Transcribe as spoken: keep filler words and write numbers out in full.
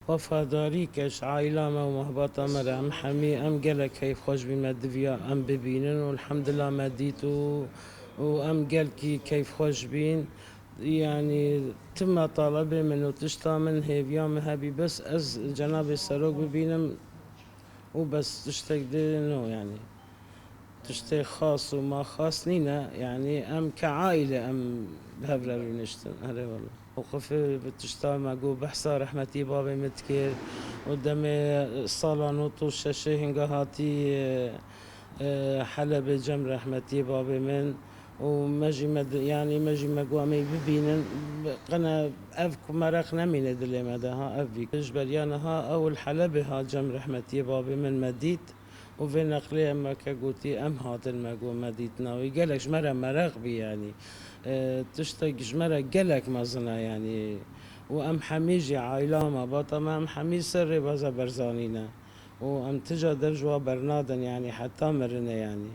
Wefadarî ke ji aîla me û mehbata me re em hemî, em gelek keyfxweş bîn, me diviya em bibînin û elhamdulillah me dît û, û em gelkî keyfxweş bîn. Yanî tim metalebê min û tişta min hêviya min hebî, bes ez cenabê serok bibînim û bes, tiştek din o yanî. Tiştê xas û ma xas nîne, yanî em ke aîle em bi hev re rûniştin. Erê wele. Mewqifê bi tişta me got, behsa rehmetî babê min dikir û demê sala nod û şeşê hinga hatî, e, e, Helebê cem rehmetî babê min û me jî me di-, yanî me jî me got em ê bibînin, qene ev ku mereq nemîne dilê me de ha, ev bî. Ji beriya niha ew li Helebê ha cem rehmetî babê min me dît. Û vê neqlê me ke gotî, em hatin me got me dîtina wî. Gelek ji me re mereq bî yanî. E, tiştek ji me re gelek mezin e yanî. Û em hemî jî aîla me, bata me em hemî ser rêbaza Berzanî ne. Û em ti ca dev ji wa bernadin yanî heta mirine yanî.